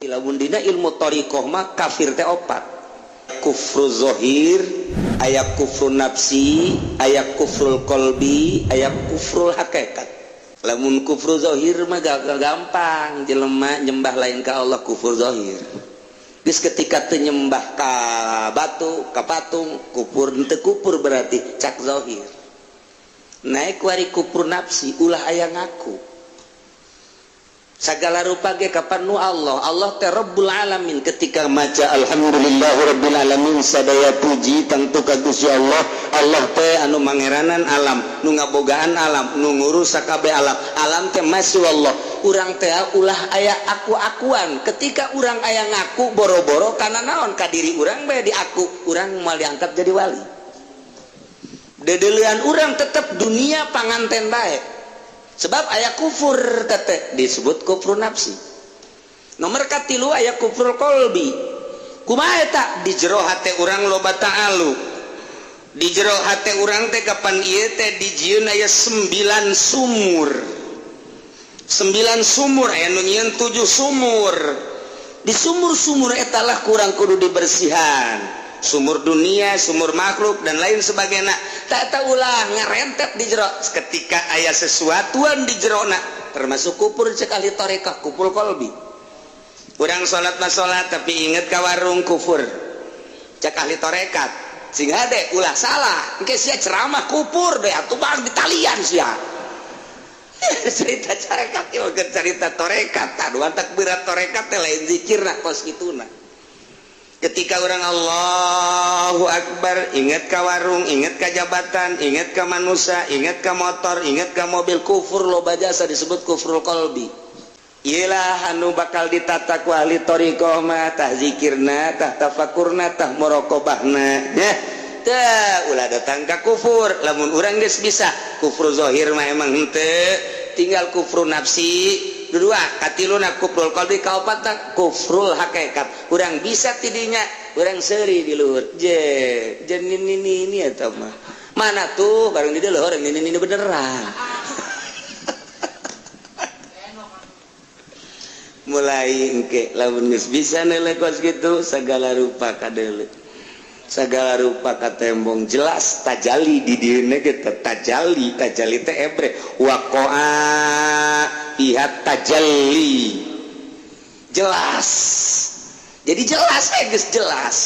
Lamun dina ilmu thariqah mah kafir teh opat: kufru zahir, aya kufru nafsi, aya kufrul qalbi, aya kufrul hakikat. Lamun kufru zahir mah gampang, jelema nyembah lain ka Allah, kufur zahir. Geus ketika teu nyembah ka batu, ka patung, kufur teu kufur berarti cak zahir. Naik wari kufur nafsi, ulah aya ngaku segala rupa ge kapan nu Allah. Allah teh Rabbul Alamin. Ketika maca alhamdulillahirabbil alamin, sadaya puji tangtu ka Gusti Allah. Allah teh anu mangeranan alam, nu ngabogaan alam, nu ngurus sakabeh alam. Alam teh masih Allah. Urang teh ulah aya aku-akuan. Ketika urang aya ngaku boro-boro karena naon, ka diri urang bae diaku, urang moal diangkat jadi wali. Dedelian urang tetep dunia panganten bae, sebab aya kufur tete disebut kufur nafsi. Nomor katilu aya kufur kolbi. Kumaha eta? Di jero hate urang loba ta'alu, di jero hate urang teh kapan ieu teh dijieun aya 9 sumur, 9 sumur, aya nu nyieun 7 sumur. Di sumur-sumur eta lah kurang kudu dibersihan, sumur dunia, sumur makhluk, dan lain sebagainya. Tak ulah ngarentet di jero. Ketika aya sesuatuan di jerona termasuk kupur sekali torekah, kupur kolbi. Urang salat mah salat, tapi inget ka warung, kufur cek ahli torekat. Sing hade, ulah salah, engke sia ceramah kupur deh atuh, Bang, ditalian sia. Cerita carekat ieu, cerita torekat, aduh, tak berat. Torekat teh lain zikirna kos kituna. Ketika orang Allahu Akbar, ingat ke warung, ingat ke jabatan, ingat ke manusia, ingat ke motor, ingat ke mobil, kufur loba jasa, disebut kufrul kolbi. Iyalah anu bakal ditata ku ahli thariqah mah, tah zikirna, tah tafakurna, tah muraqabahna nya. Tah ulah datang ka kufur. Lamun urang geus bisa kufur zahir mah emang henteu, tinggal kufur nafsi dua, katiluna kufrul qalbi, kaopatna kufrul hakikat. Urang bisa tidinya, urang seuri di luhur je je ini eta mah mana tuh bareng di luhur ini beneran. Mulai engke lamun geus bisa neuleuh kos kitu, segala rupa kadeuleu, segala rupa katembong, jelas tajali di dieuna ge. Tajali, tajali teh ebre waqa'a fiha tajalli, jelas, jadi jelas, geus jelas.